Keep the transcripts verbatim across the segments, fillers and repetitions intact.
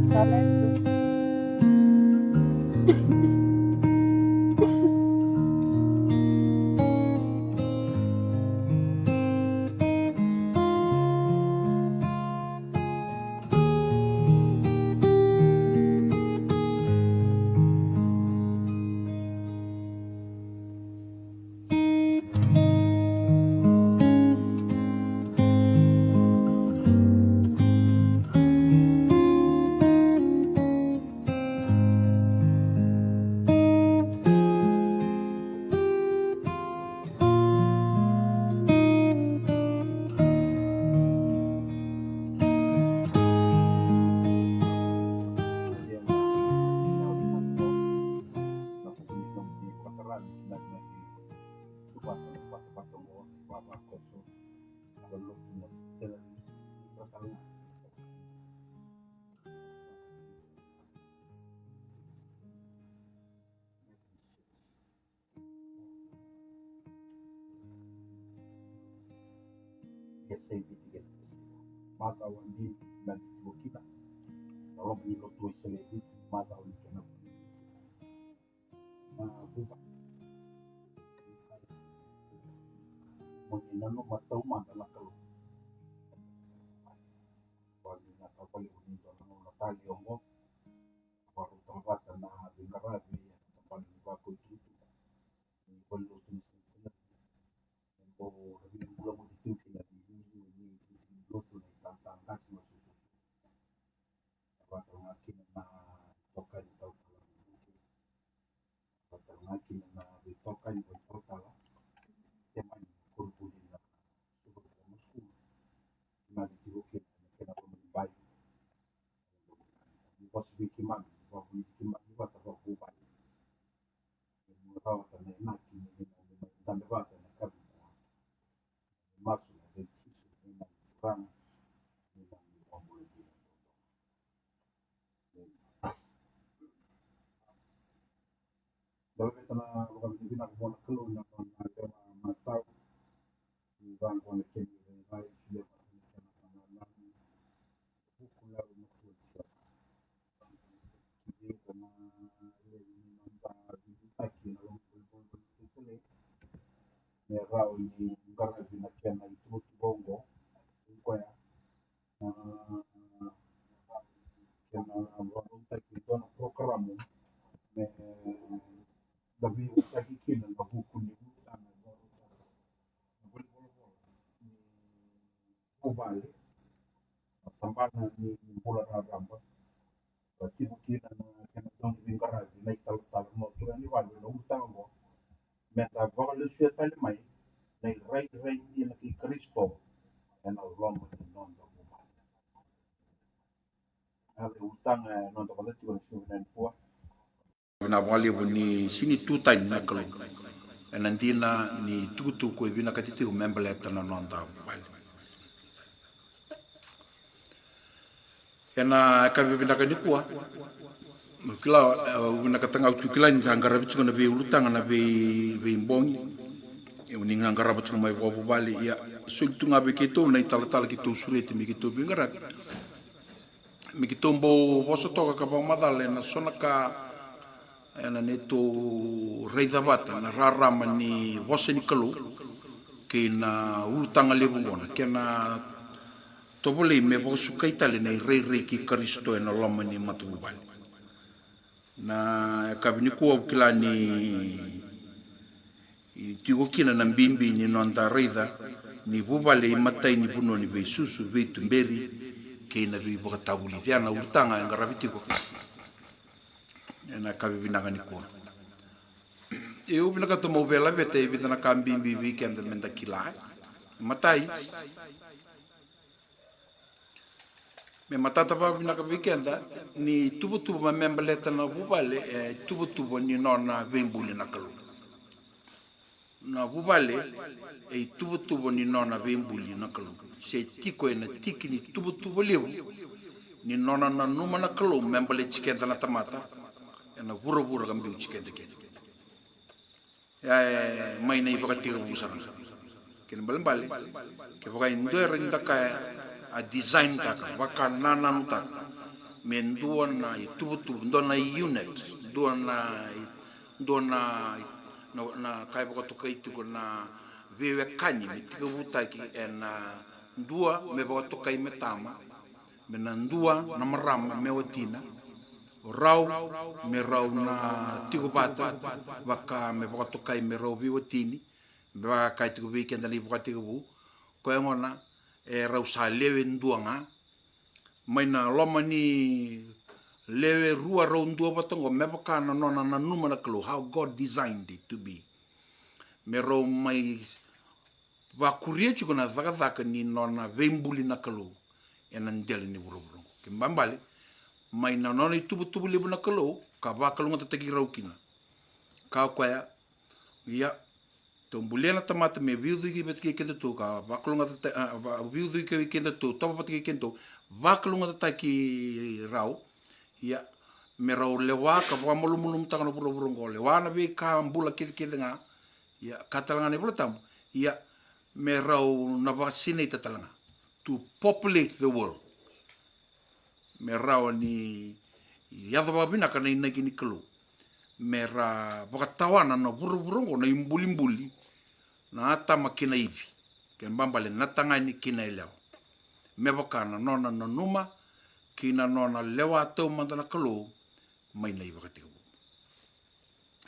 Talento. Ia sa i Viti kei na Pasifika. Macawa ni na Viti tiko kina. Na loma ni lotu Wesele e Viti, macawa ni kena na vuva. Mo ni nanuma taumada na Kalou. Vakavinaka vakalevu ni dua na gauna tale oqo. Vakarautaka vata na veiqaravi ena tabana ni vakau itukutuku ni valenilotu ni Saint Bernard. Oqo na veivakalotutaki tiko kina na veiliuliu ni lotu, na italatala qase, na sususu. Vakatalega kina na itokani talatala, vakatalega kina na veitokani vakaitalatala, kemuni na koronivuli na Suva Grammar School, na veitokani kina na kena loma ni bai. Ni vosa vei keimami, ni vakavulici keimami vata vakavuvale. Ni rawata na inaki ni, ni, ni, ni dabe vata na kavi ni masu na vei Jisu, ni na Turaga, ni na Vakabula dina. Dalaveta na vakavinavinaka vua na Kalou na nona lewa matau. Ni vaqo na kena irairai, solia vata na kena vakanananu. Vuku levu na kua ni kua. Kidava na levu ni noda veiliutaki ena loma ni volivolivoli ni Viti. Me rawa ni qaravi na kena ituvatuva oqo. Koya na kena vakarautaki e dua na porokaramu me da veivosaki kina na vuku ni ulutaga e vakarautaka na valenivolavola ni vuvale, na tabana ni bula raraba. Ka tiko kina na kena dau ni veiqaravi na italatala, na turaga ni vale, na ulutaga oqo. Me da vakalesuya tale mai na irairai dina kei Karisito ena loma ni noda vuvale. Na ulutaga ena noda vale tiko na siga vinaka nikua. Vinaka vakalevu ni sega ni tu tani na Kalou ena dina ni tukutuku e vinakati tiko me baleta na noda vuvale. Ena yakavi vinaka nikua, au kila, e, au vinakata ga, au kila ni sa qaravi tiko na veiulutaga na vei, veibogi. Au ni ga qarava tiko mai vakavuvale, ia soli tu ga vei keitou na italatala keitou sureti me keitou veiqaravi. Me keitou bau vosa toka ka vakamacala ena so na ka ena neitou raica vata na rarama ni vosa ni Kalou kei na ulutaga levu oqo, na kena tovolei me vakasukai tale na irairai kei Karisito ena loma ni matavuvale. Na yakavi nikua au kila ni tiko kina na bibi ni noda raica ni vuvale e imatai ni vanua ni veisusu, veituberi kei na veivakatavulici. Ya na ulutaga e qaravi tiko ena yakavi vinaka nikua. Au vinakata meu veilaveta e vica na ka bibi vei keda me da kila. Matai, me matata vakavinaka vei keda ni tuvatuva me baleta na vuvale e tuvatuva ni nona veibuli na Kalou. Na vuvale e ituvatuva ni nona veibuli na Kalou, se tiko ena tiki ni tuvatuva levu ni nona nanuma na Kalou me baleti keda na tamata ena vuravura ka biuti keda kina. Ya e mai na ivakatekivu sara ga. Kena ibalebale, kevaka e dua era ni da kaya a design taka, vakanananutaka me dua na ituvatuva, dua na unit, dua na, dua na, na, na ka e vakatokai tiko na veiwekani me tekivutaki ena dua me vakatokai me tama, me na dua na marama me watina, o rau me rau na tiko vata vaka me vakatokai me rau veiwatini, me vaka e tiko vei keda na ivakatekivu. Koya gona e rau sa lewe dua ga, mai na loma ni lewe rua rau dua vata oqo, me vaka na nona nanuma na Kalou, how God designed it to be. Me rau mai vakuria tiko na cakacaka ni nona veibuli na Kalou ena dela ni vuravura oqo. Ke babale, mai na nona ituvatuva levu na Kalou ka vakalougatataki rau kina. Ka koya, ia, tou bulia na tamata me veiucui vata kei kedatou, ka vakalougatataki, a, va-, veiucui kei kedatou, tovo vata kei kedatou, vakalougatataki rau. Ia, me rau lewa ka vakamalumalumutaka na vuravura oqo, lewa na veika bula kecekece ga. Ia, ka tale ga na iVola Tabu, ia, me rau na vakasinaita tale ga, to populate the world. Me rawa ni yaco vakavinaka na inaki ni Kalou, me ra vakatawana na vuravura oqo na ibulibuli, na Atama kei na Ivi, ke babale na tagane kei na yalewa, me vaka na nona nanuma kei na nona lewa taumada na Kalou mai na ivakatekivu.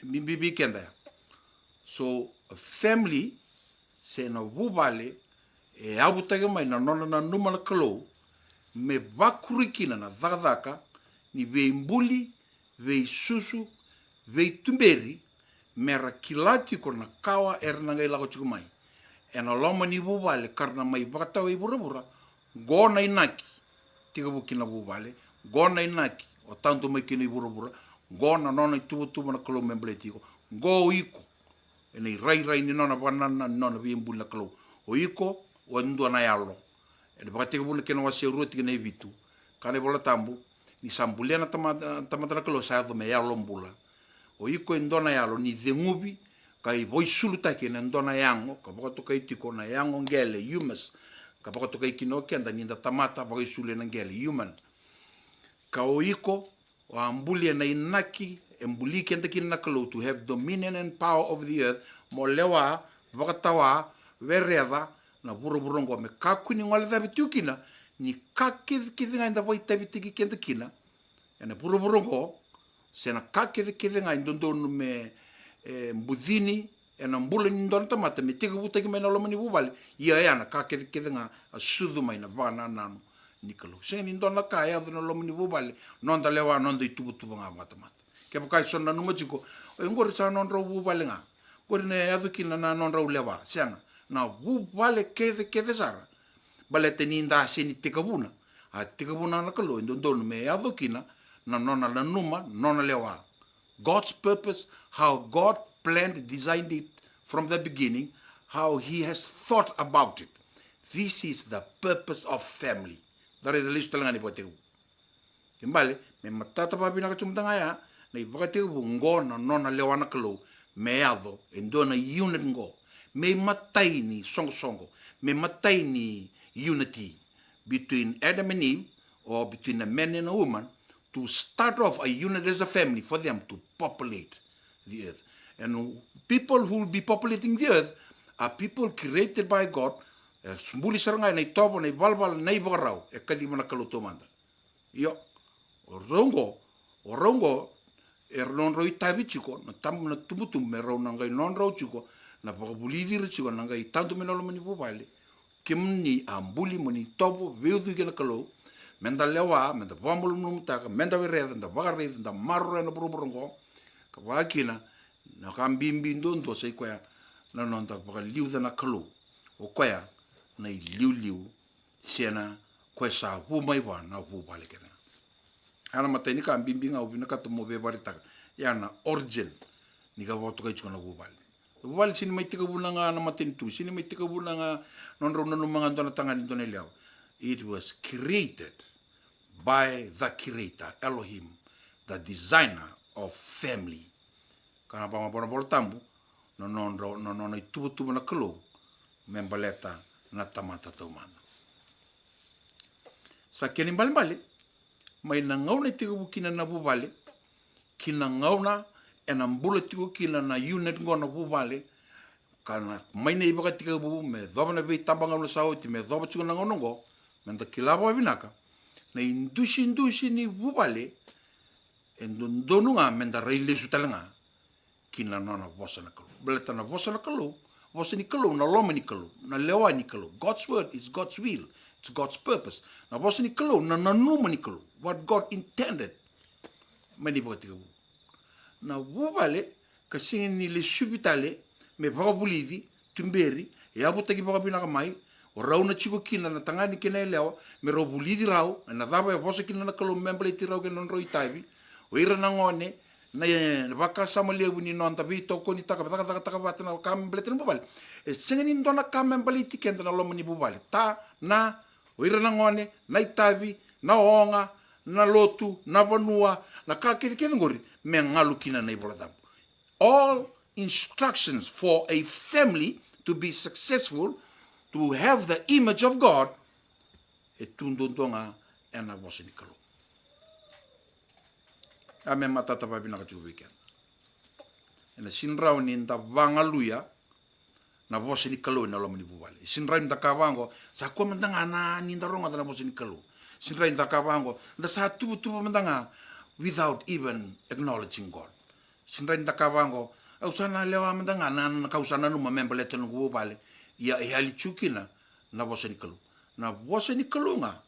Bibi vei keda ya. So, a family, se na vuvale, e yavutaki mai na nona nanuma na Kalou me vakuri kina na cakacaka ni veibuli, veisusu, veituberi, me ra kila tiko na kawa era na qai lako tiko mai ena loma ni vuvale ka ra na mai vakatawa i vuravura. Qo na inaki tekivu ki na vuvale, qo na inaki o tadu mai kina i vuravura, qo na nona ituvatuva na Kalou me baleti iko, qo o iko ena irairai ni nona vakanananu, ni nona veibuli na Kalou. O iko, o e dua na yalo. Ena Vakatekivu na kena wase rua tikina e vitu, ka na iVola Tabu, ni sa bulia na tama-, tamata na Kalou sa yaco me yalo bula. O iko e dua na yalo ni ceguvi, ka ivakaisulutaki ena dua na yago, ka vakatokai tiko na yago qele, humus, ka vakatokai kina o keda ni da tamata vakaisulu ena qele, human. Ka o iko, o a bulia na inaki e buli keda kina na Kalou, to have dominion and power over the earth, mo lewa, vakatawa, vereca na vuravura oqo, me kakua ni gole cave tiko kina ni ka kecekece ga eda vakaitavitaki keda kina ena vuravura oqo, se na ka kecekece ga e dodonu me, e, bucini ena bula ni dua na tamata me tekivutaki mai na loma ni vuvale. Ia, ia na ka kecekece ga a sucu mai na vakanananu ni Kalou. Sega ni dua na ka e yaco na loma ni vuvale, noda lewa, noda ituvatuva ga vakatamata. Kevaka e so na nanuma tiko, e, qori sa nodrau vuvale ga, qori na yaco kina na nodrau lewa. Sega, na vuvale kecekece sara, baleta ni da sega ni tekivuna. A tekivuna na Kalou e dodonu me yaco kina na nona nanuma, nona lewa. God's purpose, how God planned, designed it from the beginning, how he has thought about it. This is the purpose of family. Da raica lesu tale ga na ivakatekivu. Kena ibalebale, me matata vakavinaka tu mada ga ya, na ivakatekivu qo na nona lewa na Kalou, me yaco e dua na unit qo, me imatai ni soqosoqo, me imatai ni unity between Adam and Eve, or between a man and a woman, to start off a unit as a family for them to populate the earth. And people who will be populating the earth are people created by God. E buli sara ga ena itovo, na ivalavala, na ivakarau e kaciva na Kalou taumada. Io, o rau qo, o rau qo, era nodrau itavi tiko na tabu, na tubutubu, me rau na qai nodrau tiko na vakavulici ira tiko na qai tadu mai na loma ni vuvale. Kemuni a buli mo ni tovo, veiucui kei na Kalou, meda lewa, meda vakamalumalumutaka, meda wereca, da vakaraica, da maroroya na vuravura oqo. Ka vaka kina, na ka bibi duadua sa i koya na noda vakaliuca na Kalou. O koya na iliuliu, se na koya sa vu mai vua na vuvale kece ga. A na imatai ni ka bibi ga au vinakata mo veivakaraitaka, ya na origin ni ka vakatokai tiko na vuvale. Na vuvale sega ni mai tekivuna ga na matanitu, sega ni mai tekivuna ga nodrau nanuma ga dua na tagane, dua na yalewa. It was created by the Creator, Elohim, the designer of family. Ka na vakavuna na iVola Tabu na nodra, na nona ituvatuva na Kalou me baleta na tamata taumada. Sa kena ibalebale, Mai na gauna e tekivu kina na vuvale ki na gauna ena bula tiko kina na unit qo na vuvale, ka na mai na ivakatekivu me yacova na veitabagauna sa oti, me yacova tiko na gauna qo, me da kila vakavinaka na idusidusi ni vuvale e dodonu ga me da rai lesu tale ga ki na nona vosa na Kalou. Baleta na vosa na Kalou, vosa ni Kalou na loma ni Kalou, na lewa ni Kalou. God's word is God's will, it's God's purpose. Na vosa ni Kalou na nanuma ni Kalou, what God intended. Mai ni vakatekivu na vuvale ka sega ni lesuvi tale me vakavulici, tuberi, e yavutaki vakavinaka mai, o rau na tiko kina na tagane kei na yalewa me rau vulici rau ena cava e vosa kina na Kalou me baleti rau kei na nodrau itavi. O ira na gone, na vakasama levu ni noda veitokonitaka, cakacakataka vata na ka me baleti na vuvale. E sega ni dua na ka me baleti keda na loma ni vuvale. Ta na, o ira na gone, na itavi, na oga, na lotu, na vanua, na ka kecekece qori me galu kina na iVola Tabu. All instructions for a family to be successful, to have the image of God, e tu duadua ga ena vosa ni Kalou. A me matata vakavinaka tiko vei keda. Ena sega ni rawa ni da vagaluya na vosa ni Kalou ena loma ni vuvale. E sega ni rawa ni da kaya vaqo, sa kua mada ga na ni da rogoca na vosa ni Kalou. Sega ni rawa ni da kaya vaqo, da sa tuvatuva mada ga without even acknowledging God. Sega ni rawa ni da kaya vaqo, au sa na lewa mada ga na, na ka au sa nanuma me baleta na noqu vuvale. Ia e yali tiko kina na vosa ni Kalou. Na vosa ni Kalou ga,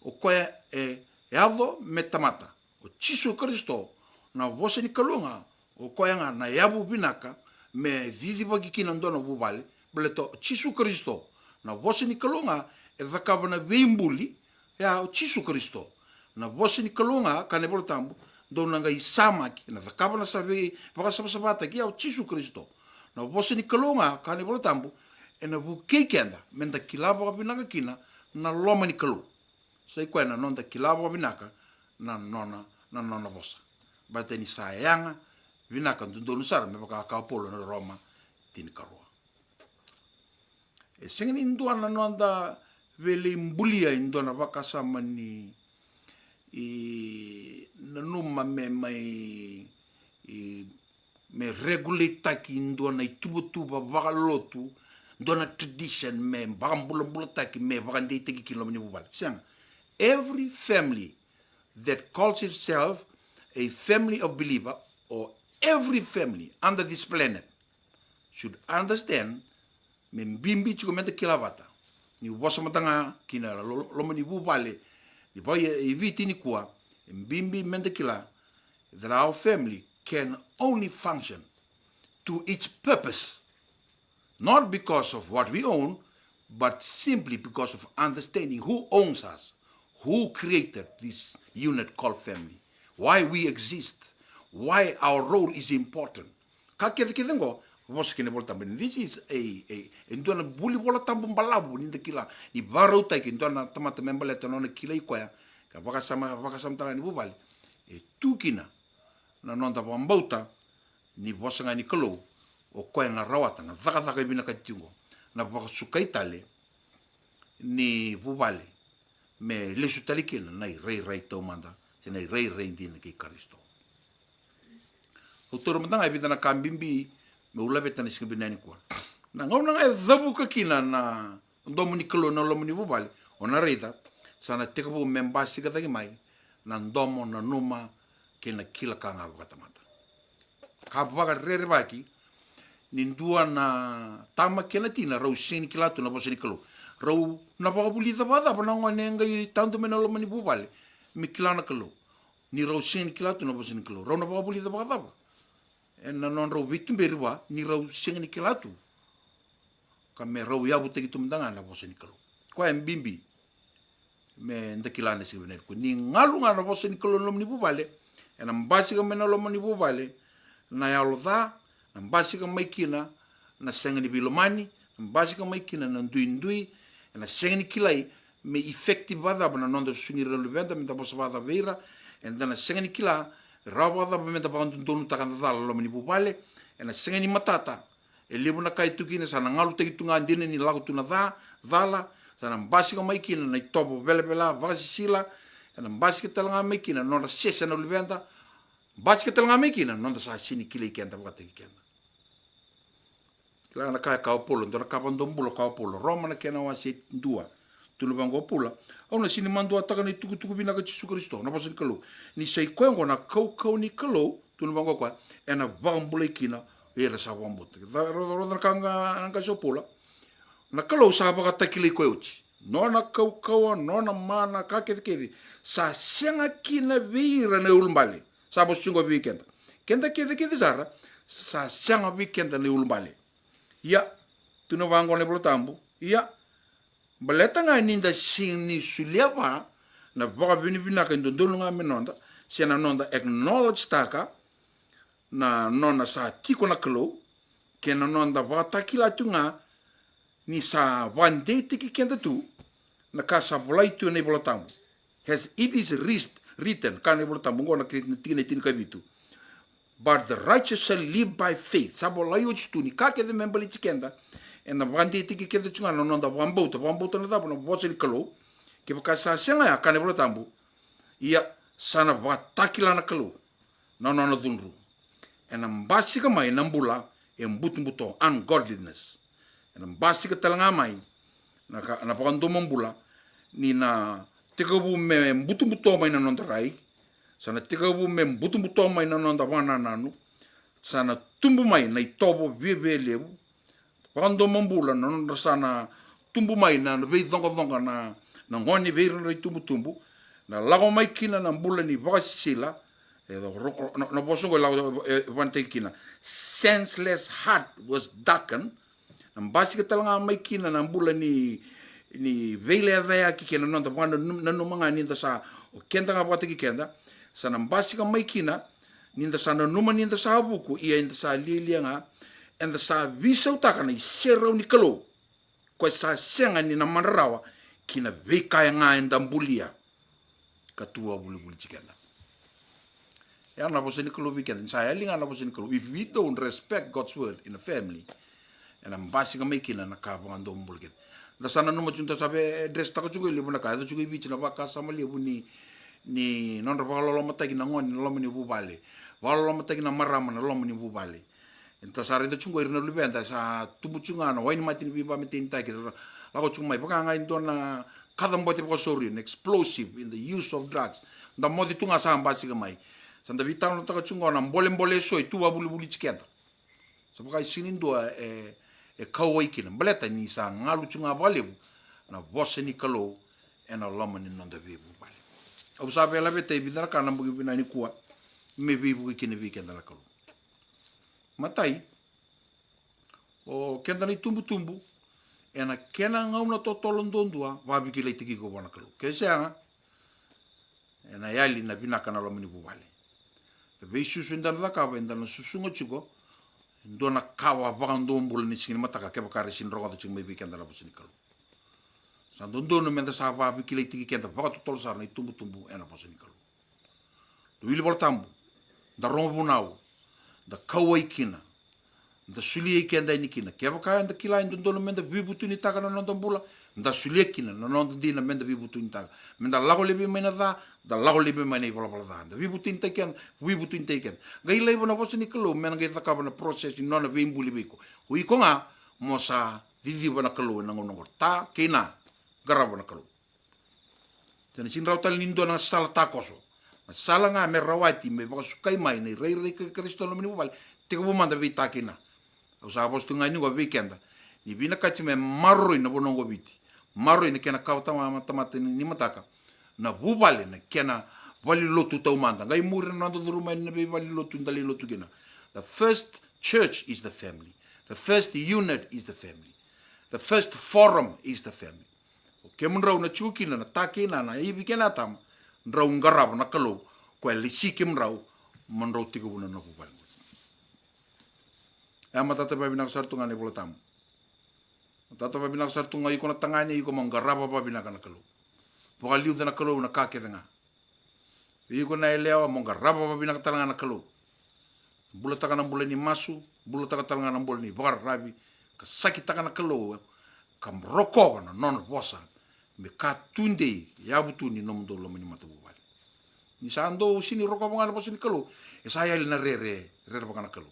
o koya e yaco me tamata, o Jisu Karisito. Na vosa ni Kalou ga, o koya ga na yavu vinaka me cicivaki kina dua na vuvale, baleta o Jisu Karisito. Na vosa ni Kalou ga e cakava na veibuli, ya o Jisu Karisito. Na vosa ni Kalou ga, kaya na iVola Tabu, dou na qai samaki, ena cakava na sa veivakasavasavataki, ya o Jisu Karisito. Na vosa ni Kalou ga, kaya na iVola Tabu, ena vukei keda me da kila vakavinaka kina na loma ni Kalou. Sa i koya na noda kila vakavinaka na nona, na nona vosa. Baleta ni sa yaga vinaka dodonu sara, me vaka a kaya o Paula na Roma tinikarua. E sega ni dua na noda veilei bulia e dua na vakasama ni, i, nanuma me mai, i, me regulate-taki e dua na ituvatuva vakalotu, dua na tradition me vakabulabulataki, me vakadeitaki ki loma ni vuvale. Sega. Every family that calls itself a family of believer, or every family under this planet, should understand, me bibi tiko me da kila vata, ni vosa mada ga ki na lo-, loma ni vuvale ni vaka i Viti nikua, e bibi me da kila that our family can only function to its purpose, not because of what we own, but simply because of understanding who owns us, who created this unit called family, why we exist, why our role is important. Ka kecekece oqo, vosa kina iVola Tabu. This is a, a, e dua na vuli Vola Tabu balavu ni da kila, ni vakarautaki e dua na tamata me baleta na nona kilai koya, ka vakasama, vakasama tale ga ni vuvale. E tu kina na noda vakabauta ni vosa ga ni Kalou, o koya na rawata na cakacaka e vinakati tiko, na vakasukai tale ni vuvale, me lesu tale kina na irairai taumada, se na irairai dina kei Karisito. Au taura mada ga e vica na ka bibi meu laveta na siga vinaka nikua. Na gauna ga e cavuka kina na domo ni Kalou na loma ni vuvale, o na raica sa na tekivu me basika cake mai na domo, nanuma kei na kila ka ga vakatamata. Ka vakarerevaki ni dua na tama kei na tina rau sega ni kila tu na vosa ni Kalou. Rau na vakavulica vakacava na gone e qai tadu mai na loma ni vuvale me kila na Kalou, ni rau sega ni kila tu na vosa ni Kalou? Rau na vakavulica vakacava ena nodrau veituberi vua ni rau sega ni kila tu, ka me rau yavutaki tu mada ga na vosa ni Kalou? Koya e bibi me da kila na siga vinaka nikua. Ni galu ga na vosa ni Kalou na loma ni vuvale, ena basika mai na loma ni vuvale na yalo ca, na basika mai kina na sega ni veilomani, na basika mai kina na duidui. Ena sega ni kilai me effective vakacava na noda susugi ira na luveda, me da vosa vakacava vei ira. Eda na sega ni kila rawa vakacava me da vakadodonutaka na cala na loma ni vuvale. Ena sega ni matata. E levu na ka e tu kina sa na galutaki tu ga dina ni lako tu na ca, cala, sa na basika mai kina na itovo velavela, vakasisila, Ena basika tale ga mai kina na nodra sese na luveda. Basika tale ga mai kina na noda sa sega ni kilai keda vakataki keda. Kila na ka e kaya o Paula, dua na ka vakadobula e kaya o Paula, Roma na kena wase dua. Tukuna vaqo o Paula, au na sega ni maduataka na itukutuku vinaka i Jisu Karisito, na vosa ni Kalou, ni sa i koya oqo na kaukauwa ni Kalou, tukuna vaqo o koya, ena vakabulai kina o ira sa vakabauta. Rogoca na ka ga na qase o Paula. Na Kalou sa vakatakilai koya oti. Nona kaukauwa, nona mana, ka kecekece sa sega kina vei ira na iulubale. Sa vosa tiko vei keda. Keda kecekece sara, sa sega vei keda na iulubale. Ia, tukuna vaqo na iVola Tabu. Ia, baleta ga ni da sega ni solia vua na vakavinavinaka e dodonu ga me noda, se na noda acknowledge taka na nona sa tiko na Kalou, kei na noda vakatakila tu ga ni sa vakadeitaki keda tu na ka sa volai tu ena iVola Tabu. As it is writ-, written, kaya na iVola Tabu oqo na kena tikina e tinikavitu. But the righteous shall live by faith. Sa volai oti tu ni ka kece me baleti keda, ena vakadeitaki keda tu ga na noda vakabauta, vakabauta na cava? Na vosa ni Kalou. Kevaka sa sega ya, kaya na iVola Tabu, ia sa na vakatakila na Kalou na nona cudru. Ena basika mai na bula e butobuto, ungodliness. Ena basika tale ga mai na ka, na vakadomobula, ni na tekivu me butobuto mai na noda rai, sa na tekivu me butobuto mai na noda vakanananu, sa na tubu mai na itovo viavialevu, vakadomobula na nodra sa na tubu mai na veicoqacoqa na, na gone vei ira na itubutubu, na lako mai kina na bula ni vakasisila, e, ro-, na, na vosa oqo e lako, e, vanataki kina, senseless heart was darkened, na basika tale ga mai kina na bula ni, ni veilecayaki kei na noda vakananuma ga ni da sa, o keda ga vakataki keda, sa na basika mai kina, ni da sa nanuma ni da sa vuku, ia eda sa lialia ga, eda sa veisautaka na iserau ni Kalou, koya sa sega ni na madra rawa ki na veika ga eda bulia, ka tu vakavulivuli tiko keda. Ya na vosa ni Kalou vei keda, ni sa yali ga na vosa ni Kalou. If we don't respect God's word in a family, ena basika mai kina na ka vakadomobula kina. Da sa nanuma tu, da sa vei address taka tu qo e levu na ka, e tu qo i Viti na vakasama levu ni, ni nodra vakalolomataki na gone na loma ni vuvale. Vakalolomataki na marama na loma ni vuvale. Eda sa raica tu qo ira na luveda, sa tubu tu ga na wai ni mate ni veivakamatenitaki, ra lako tu mai vaka ga e dua na kacabote vakasauri, an explosive in the use of drugs. Da moce tu ga sa basika mai. Sa da veitalanoataka tu qo na bolebole eso e tu vakavulivuli tiko keda. Sa vaka e sega ni dua e, e kauwai kina. Baleta ni sa galu tu ga vakalevu na vosa ni Kalou ena loma ni noda veivuvale. Au sa veilaveta e vica na ka na bogi vinaka nikua me veivuke kina vei keda na Kalou. Matai, o keda na itubutubu, ena kena gauna totolo duadua, vakaveikilaitaki iko vua na Kalou. Ke sega, ena yali na vinaka na loma ni vuvale. Na veisusu eda na cakava, eda na susuga tiko e dua na kawa vakadomobula ni siga ni mataka, kevaka era sega ni rogoca tiko mai vei keda na vosa ni Kalou. Sa dodonu meda sa vakaveikilaitaki keda vakatotolo sara na itubutubu ena vosa ni Kalou. Da wili Vola Tabu, da rogo vunau, da kauwai kina, da solia i keda yani kina. Kevaka eda kila e dodonu meda veivutunitaka na noda bula, da solia kina na noda dina meda veivutunitaka. Meda lako laivi mai na ca, da lako laivi mai na ivalavala ca. Da veivutunitaki keda, veivutunitaki keda. Qai laiva na vosa ni Kalou me na qai cakava na process ni nona veibuli vei iko. O iko ga mo sa ciciva na Kalou ena gauna oqori. Ta kei na, qarava na Kalou. Sa na sega ni rawa tale ni dua na sala takoso. Na sala ga me rawati, me vakasukai mai na irairai kei Karisito ena loma ni vuvale, tekivu mada vei ta kei na. Au sa vosa tu ga ni qo vei keda, ni vinakati me maroroi na vanua oqo Viti, maroroi na kena kawa tama-, tamata ni, ni mataka, na vuvale na kena valenilotu taumada. Qai muri na noda curu mai na veivalelotu da lai lotu kina. The first church is the family. The first unit is the family. The first forum is the family. O kemudrau na tiko kina na ta kei na, na ivi kei na tama, drau qarava na Kalou, koya lesi kemudrau, mo drau tekivu na noqu vale. E a matata vakavinaka sara tu ga na iVola Tabu. Matata vakavinaka sara tu ga iko na tagane, iko mo qarava vakavinaka na Kalou. Vakaliuca na Kalou na ka kece ga. Iko na yalewa mo qarava vakavinaka tale ga na Kalou. Bulataka na bula ni masu, bulataka tale ga na bula ni vakararavi, ka sakitaka na Kalou, ka rokova na nona vosa, me ka tudei, yavu tu ni nomudou loma ni matavuvale. Ni sa dou sini rokova ga na vosa ni Kalou, e sa yali na rere, rerevaka na Kalou.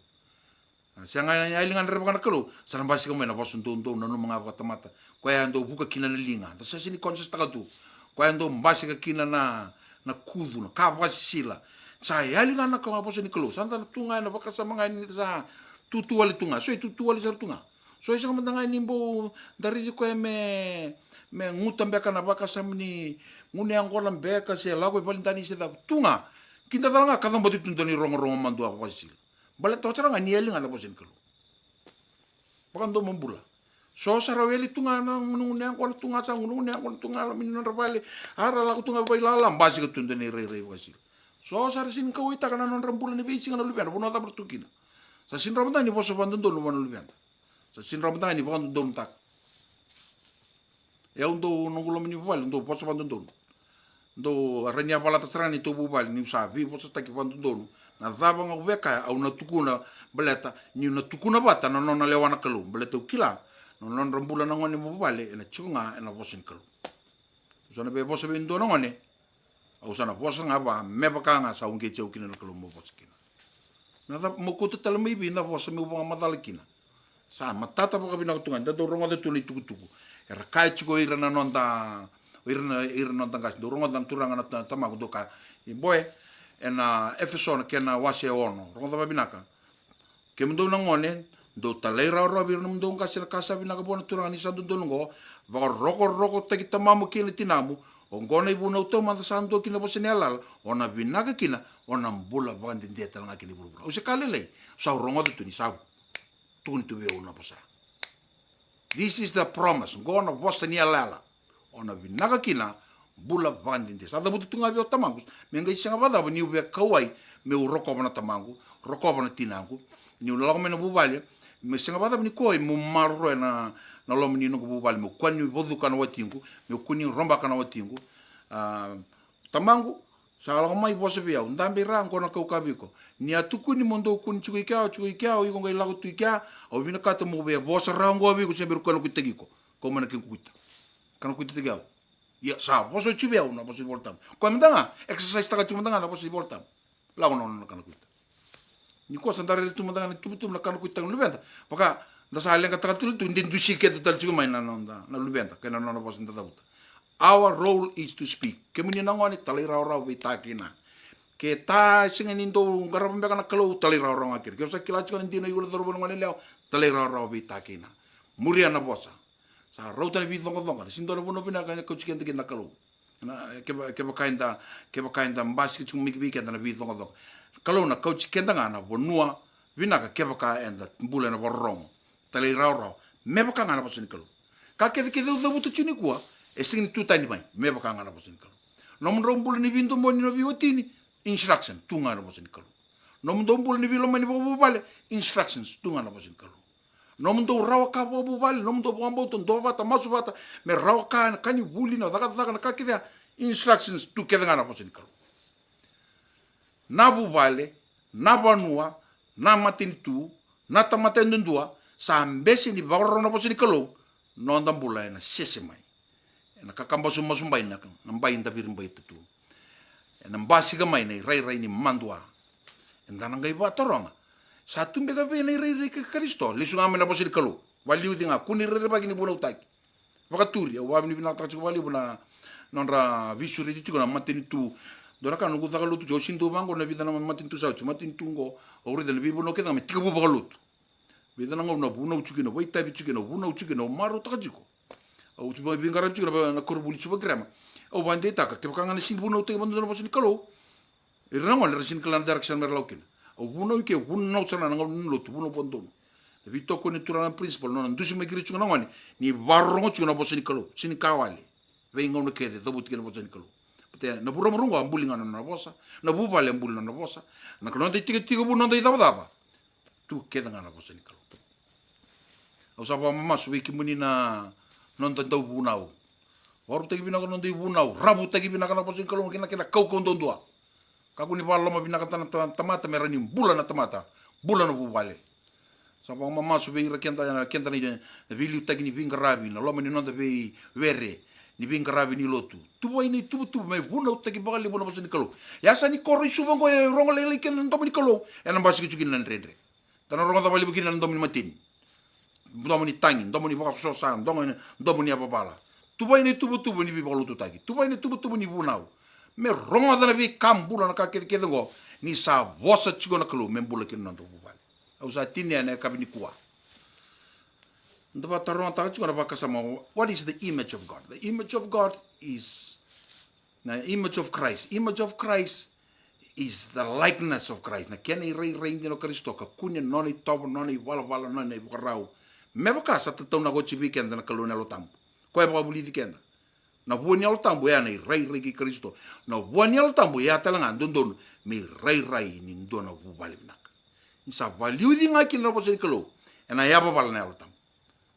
A, sega ga ni yali ga na rerevaka na Kalou, sa na basika mai na vosa dodonu, nanuma ga vakatamata. Koya e dau vuka kina na liga, da sa sini conscious taka tu. Koya e dau basika kina na, na kucu, na ka vakasisila. Sa yali ga na ka, vosa ni Kalou. Sa da na tu ga ena vakasama ga ni da sa tutu wale tu ga. So e tutu wale sara tu ga. So e sega mada ga ni bau da raici koya me, me guta beka na vakasama ni gunu yaqona beka se lako i validani se cava tu ga. Kida cala ga ka cabati tu dua na irogorogo madua vakasisila. Baleta oti sara ga ni yali ga na vosa ni Kalou. Vakadomobula. So sa rau yali tu ga na gunugunu yaqona tu ga, sa gunugunu yaqona tu ga loma ni nodra vale. A ra lako tu ga vailala, basika tu dua na irairai vakasisila. So sa ra sini kauwaitaka na nodra bula ni veisiga na luveda, vanua cava ra tu kina. Sa sini rawa mada ga ni vosa vakadodonu vua na luveda. Sa sini rawa mada ga ni vakadodonutaka. E au dau, noqu loma ni vuvale, dau vosa vakadodonu. Dau rawa ni yavalata sara ga ni tou vuvale, niu sa veivosataki vakadodonu. Na cava ga au via kaya, au na tukuna, baleta niu na tukuna vata na nona lewa na Kalou, baleta au kila na nodra bula na gone vuvale ena tiko ga ena vosa ni Kalou. Au sa na via vosa vei dua na gone, au sa na vosa ga vua me vaka ga sa uqeti au kina na Kalou meu vosa kina. Na cava, meu kauta tale mai vei na vosa meu vakamacala kina. Sa matata vakavinaka tu ga, da dau rogoca tu na itukutuku. Era kaya tiko o ira na noda, o ira na, ira na noda qase, dau rogoca na turaga na ta-, tamaqu, dau kaya, i boy, ena Efeso na kena wase e ono, rogoca vakavinaka. Kemudou na gone, dou talairawarawa vei ira na nomudou qase, na ka sa vinaka vua na Turaga ni sa dodonu oqo, vakarokorokotaki tamamu kei na tinamu. Oqo na ivunau taumada sa dua kina na vosa ni yalayala, o na vinaka kina, o na bula vakadede tale ga kina i vuravura. Au se ka lailai, sa rogoca tu ni sa tukuni tu vei au na vosa. This is the promise. Oqo na vosa ni yalayala. O na vinaka kina, bula vakadede. Sa cavuta tu ga vei au tamaqu me qai sega vakacava niu via kauwai meu rokova na tamaqu, rokova na tinaqu. Niu lako mai na vuvale, me sega vakacava ni kauwai meu maroroya na, na loma ni noqu vuvale, meu kua ni vacuka na watiqu, meu kua ni robaka na watiqu. A, tamaqu, sa lako mai vosa vei au, dabe i ra, oqo na kau ka vei iko. Ni a tukuni mo dou kune tiko i kea, tiko i kea, o iko qai lako tu i kea, au vinakata mo via vosa rawa oqo vei iko se bera kua na kuitaki iko. Kau mai na kequ kuita. Kanakuitataki au. Ia, sa vosa oti vei au na vosa ni Vola Tabu. Koya mada ga, exercise taka tiko mada ga na vosa ni Vola Tabu. Lako na nona kanakuita. Nikua sa da raica tu mada ga na tubatuba na kanakuitaka na luveda. Vaka, da sa leqataka tale tu, de dusi keda tale tiko mai na noda, na luveda, kei na nona vosa da cavuta. Our role is to speak. Kemuni na gone, talairawarawa vei ta kei na. Ke ta sega ni dou qarava beka na Kalou, talairawarawa ga kina. Ke sa kila tiko na dina o iko na cauravou na gone yalewa, talairawarawa vei ta kei na. Muria na vosa. Sa rauta na veicoqacoqa, na sega ni dua na vanua vinaka e kauti keda kina na Kalou. Na, keva-, kevaka eda, kevaka eda basika tiko mai vei keda na veicoqacoqa. Kalou na kauti keda ga na vanua vinaka kevaka eda bula ena vakarorogo. Talairawarawa. Me vaka ga na vosa ni Kalou. Ka kece kece au cavuta tiko nikua, e sega ni tu tani mai. Me vaka ga na vosa ni Kalou. Nomudrau bula ni veidomoni, na veiwatini, instruction, tu ga na vosa ni Kalou. Nomudou bula ni veilomani vakavuvale, instructions, tu ga na vosa ni Kalou. Nomudou rawa ka vakavuvale, nomudou vakabauta, duavata, masu vata, me rawa ka, na ka ni vuli, na cakacaka, na ka kece, instructions, tu kece ga na vosa ni Kalou. Na vuvale, na vanua, na matanitu, na tamata yadudua, sa bese ni vakarorogo na vosa ni Kalou, noda bula ena sese mai. Ena kakabasubasubai na, na bai daviribaita tu. Ena basika mai na irairai ni madua. Eda na qai vakataroga. Sa tu beka vei na irairai kei Karisito? Lesu ga mai na vosa ni Kalou. Valiuci ga, kua ni rerevaki ni vunautaki. Vakaturi, au vakavinavinakataka tiko vakalevu na nodra veisureti tiko na matanitu. Dua na ka noqu caka lotu tiko, au sini dau vaqo na vica na matanitu sa oti. Matanitu oqo, au raica na veivunau kece ga me tekivu vakalotu. Vica na gauna vunau tiko kina, vakaitavi tiko kina, vunau tiko kina, au marautaka tiko. Au tu veiqaravi tiko na, na koronivuli Suva Grammar. Au vakadeitaka, kevaka ga na sini vunautaki vakadodonu na vosa ni Kalou. Ira na gone era sini kila na direction mera lako kina. Au vunau i ke, vunau sara na gauna ni lotu, vunau vakadodonu. Na veitokoni ni turaga na principal, nona dusi mai keri tiko na gone, ni vakarorogo tiko na vosa ni Kalou, sini ka wale. Veigauna kece, cavuti kina na vosa ni Kalou. Baleta na vuravura oqo, a buli ga na nona vosa, na vuvale, a buli na nona vosa. Na noda itikotiko vu, noda icavacava. Tu kece ga na vosa ni Kalou. Au sa vakamamasu vei kemuni na noda dauvunau. Vakarautaki vinaka na noda ivunau, ravutaki vinaka na vosa ni Kalou kei na kena kaukau duadua. Kakua ni vakalolomavinakataka na ta-, tamata me rawa ni bula na tamata, bula na vuvale. Sa vakamamasu vei ira keda, keda na, na veiliutaki ni veiqaravi, na loma ni noda veiwere, ni veiqaravi ni lotu. Tuvai na ituvatuva me vunautaki vakalevu na vosa ni Kalou. Ia sa ni koro i Suva oqo e rogo lailai kina na domo ni Kalou, ena basika tiko kina na dredre. Da na rogoca vakalevu kina na domo ni mateni, domo ni tagi, domo ni vakasosa, domo ni, domo ni yavavala. Tuvai na ituvatuva ni veivakalotutaki. Tuvai na ituvatuva ni vunau. Me rogoca na veika bula, na ka kecekece oqo, ni sa vosa tiko na Kalou me bula kina na noda vuvale. Au sa tinia ena yakavi nikua. Da vakatarogataka tiko na vakasama, what is the image of God? The image of God is, na image of Christ. Image of Christ is the likeness of Christ. Na kena irairai dina o Karisito, ka kune na nona itovo, na nona ivalavala, na nona ivakarau. Me vaka sa tataunaka oti vei keda na Kalou na Yalo Tabu. Koya e vakavulici keda. Na vua ni Yalo Tabu e a na irairai kei Karisito. Na vua ni Yalo Tabu e a tale ga dodonu me irairai ni dua na vuvale vinaka. Ni sa valiuci ga kina na vosa ni Kalou, ena yavavala na Yalo Tabu.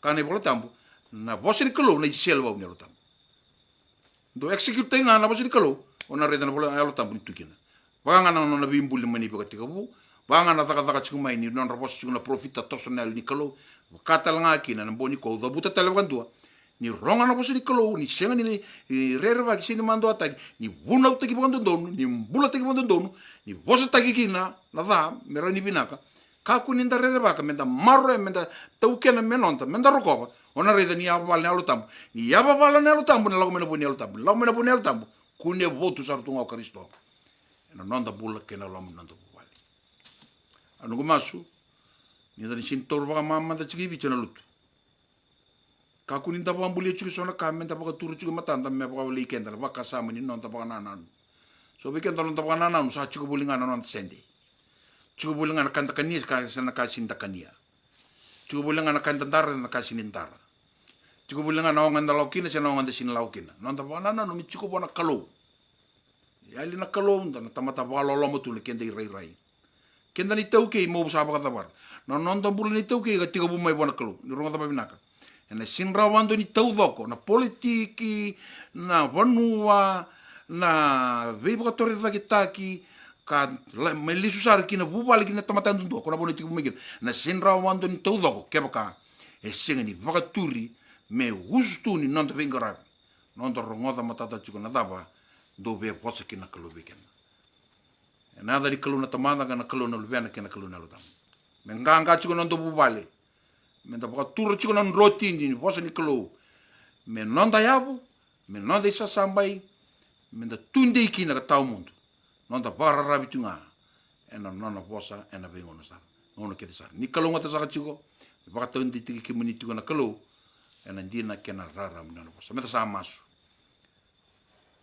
Ka na iVola Tabu, na vosa ni Kalou na iseleiwau ni Yalo Tabu. Dou execute-taki ga na vosa ni Kalou, o na raica na vola Yalo Tabu ni tu kina. Vaka ga na nona veibuli mai na ivakatekivu, vaka ga na cakacaka tiko mai ni nodra vosa tiko na parofita, toso na Yalo ni Kalou. Vaka tale ga kina na bogi nikua au cavuta tale vakadua. Ni rogo na vosa ni Kalou, ni sega ni, ni rerevaki, sega ni maduataki, ni vunautaki vakadodonu, ni bulataki vakadodonu, ni vosataki kina na ca me rawa ni vinaka. Kakua ni da rerevaka, me da maroroya, me da taukena me noda, me da rokova. O na raica ni yavavala na Yalo Tabu. Ni yavavala na Yalo Tabu, na lako mai na vua ni Yalo Tabu. Lako mai na vua ni Yalo Tabu, kune votu sara tu ga o Karisito ena noda bula kei na loma ni noda vuvale. A noqu masu ni da na sega ni taura vakamamada tiko i Viti ena lotu. Kakua ni da vakabulia tiko eso na ka me da vakatura tiko e matada me vakawalei keda na vakasama ni noda vakanananu. So vei keda noda vakanananu sa tiko voli ga na noda sede. Tiko voli ga na ka da kania, ka se na ka sega ni da kania. Tiko voli ga na ka da dara, na ka sega ni dara. Tiko voli ga na oga da lako kina se na oga da sega ni lako kina. Noda vakanananu me tiko vua na Kalou. Yali na Kalou, da na tamata vakaloloma tu na keda irairai. Keda na itaukei, mo sa vakacavara na noda bula na itaukei ka tekivu mai vua na Kalou. Ni rogoca vakavinaka. Ena sega ni rawa vakadua ni taucoko na politiki, na vanua, na veivakatorocaketaki, ka la, me lesu sara ki na vuvale, ki na tamata yadudua ko na vanua e tekivu mai kina. Ena sega ni rawa vakadua ni taucoko kevaka e sega ni vakaturi me usutu ni noda veiqaravi, noda rogoca matata tiko na cava dou via vosa kina na Kalou vei keda. Ena yaca ni Kalou na Tamada, ka na Kalou na Luvena, kei na Kalou na Yalo Tabu. Me qaqa tiko na noda vuvale. Me da vakatura tiko na drotini ni vosa ni Kalou me noda yavu, me noda isasabai, me da tudei kina ka tawamudu. Noda vakararavi tu ga ena nona vosa ena veigauna sara, gauna kece sara. Ni kalougata saka tiko, vakataudeitaki kemuni tiko na Kalou ena dina kei na rarama ni nona vosa. Me da sa masu.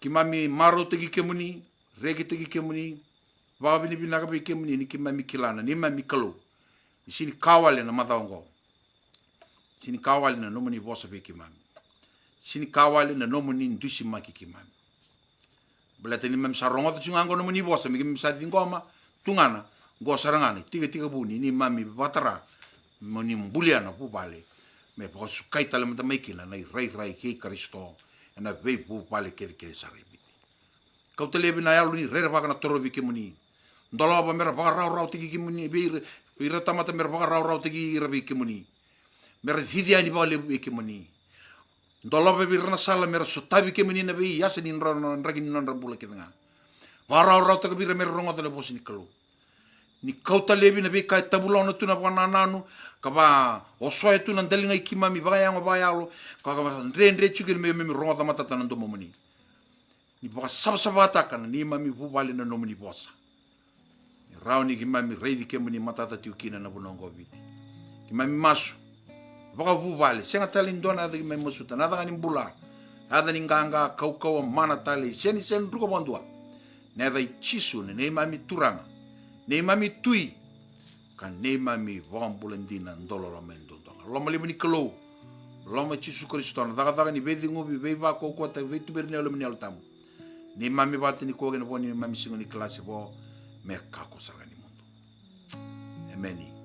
Keimami marautaki kemuni, rekitaki kemuni, vakavinavinaka vei kemuni ni keimami kila na neimami Kalou. Ni sega ni ka wale na macawa oqo. Sega ni ka wale na nomuni vosa vei keimami. Sega ni ka wale na nomuni dusimaki keimami. Baleta ni keimami sa rogoca tiko ga oqo na nomuni vosa, me keimami sa ciqoma tu ga na, oqo sara ga na itikotiko vuni ni keimami vakatara mo ni bulia na vuvale, me vakasukai tale mada mai kina na irairai kei Karisito ena veivuvale kecekece sara e Viti. Kauta laivi na yalo ni rerevaka na toro vei kemuni. Dolava me ra vakarawarawataki kemuni vei ira, vei ira tamata me ra vakarawarawataki ira vei kemuni. Me ra cici yani vakalevu vei kemuni. Dolava vei ira na sala me ra sotavi kemuni ena veiyasa ni nodra, na draki ni nodra bula kece ga. Vakarawarawataka vei ira me ra rogoca na vosa ni Kalou. Ni kauta laivi na veika e tavulona tu na vakanananu, ka vakaosoya tu na daliga i keimami vakayago vakayalo, ka, ka dredre tiko kina me, me, me rogoca matata na domomuni. Ni vakasavasavataka na neimami vuvale na nomuni vosa. Ni rawa ni keimami raici kemuni matata tiko kina na vanua oqo o Viti. Keimami masu vakavuvale, sega tale ni dua na yaca keimami masuta, na yaca ga ni bula, yaca ni qaqa, kaukauwa, mana tale, sega ni, sega ni druka vakadua. Na yaca i Jisu na neimami Turaga, neimami Tui, ka neimami Vakabula dina, dauloloma e duadua ga. Loma levu ni Kalou, loma i Jisu Karisito, na cakacaka ni veiceguvi, veivakaukauwataki, veituberi ni yalo, ni Yalo Tabu. Neimami vata nikua kei na vo ni neimami siga ni kalasi vo, me kakua sara ga ni mudu. Emeni.